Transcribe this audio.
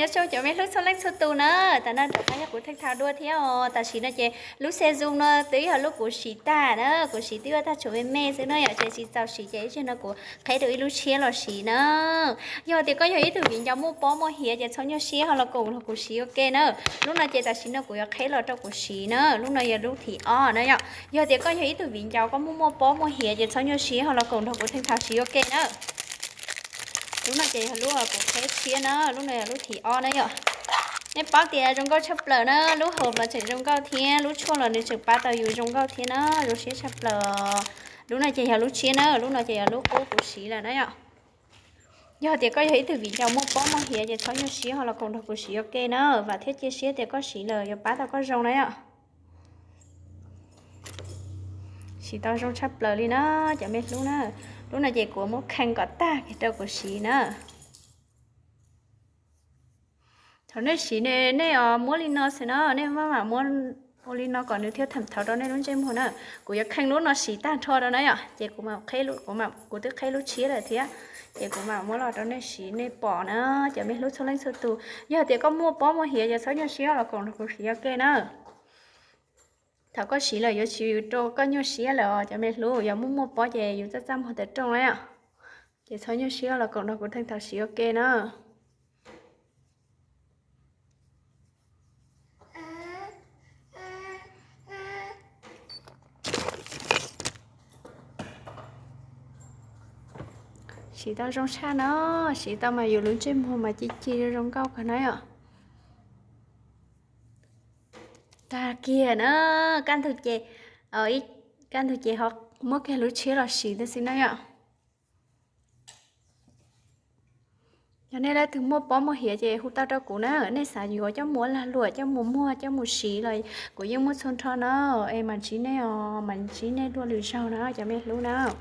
Nyob zoo cov me hlub txhua leej txhua tus na, tam no rov qab yog kuv Theej Thas dua thiab os. Tam sim no ces lub xe zoo no twb yog lub kuv siv tag na, kuv siv twb yuav tag tsuas me me xwb na yom, ces tsis txaus siv ces ib tsam no kuv qheb rau ib lub tshiab los siv na. Yog tias koj yog ib tug viv ncaus muaj pob muaj hiav ces txhob nyuaj siab ho los koom nrog kuv siv ua ke na. Lub no ces tam sim no kuv yuav qheb los rau kuv siv na, lub no yog lub thib ob na yom. Yog tias koj yog ib tug viv ncaus koj muaj muaj pob muaj hiav ces txhob nyuaj siab ho los koom nrog kuv Theej Thas siv ua ke na. Lub no ces yog lub kuv qheb tshiab na, lub no yog lub thib ob na yom. Nej paub tias zoo nkauj tshaj plaws na, lub hauv los tseem zoo nkauj thiab, lub tshuaj los nws tseem pab tau yus zoo nkauj thiab na, zoo siab tshaj plaws. Lub no ces yog lub tshiab na, lub no ces yog lub qub kuv siv lawm na yom. Yog tias koj yog ib tug viv ncaus muaj pob muaj hiav ces txhob nyuaj siab ho los koom nrog kuv siv ua ke na, vam thiab cia siab tias koj siv lawm yuav pab tau koj zoo na yom. Siv tau zoo tshaj plaws li na, cov me hlub na. Lub no ces kuv muab khee kom tag kiag rau kuv siv na. Thaum nej siv nej muab li no xwb na, nej maj mam muab ua li no kom nws thiaj tham thauv rau nej lub ntsej muag na. Kuv yuav khee lub no siv tag nrho rau na yom, ces kuv mam qheb, kuv mam, kuv twb qheb lub tshiab lawm thiab, ces kuv mam muab los rau nej siv nej pom na, cov me hlub txhua leej txhua tus. Yog tias koj muaj pob muaj hiav ces txhob nyuaj siab los koom nrog kuv siv ua ke na. Thaum koj siv lawm yuav tsis rau koj nyuaj siab lawm os cov me hlub, yog muaj muaj pob ces yus txaj txaj muag tawm rooj na yom. Ces txhob nyuaj siab los koom nrog kuv Theej Thas siv ua ke na. Siv tau zoo tshaj no, siv tau mas yus lub ntsej muag mas ci ci zoo nkauj kawg na yom. Tag kiag na, kaj ntug ces, kaj ntug ces ho muab kiag lub tshiab los siv tib si na yom. Yog nej leej twg muaj pob muaj hiav ces hu tau rau kuv na, nej xav yuav coj mus ua lag luam, coj mus muag, coj mus siv los kuv yeej muaj txhua nrho na. Es mam ntsib nej os, mam ntsib nej dua lwm zaug na cov me hlub na.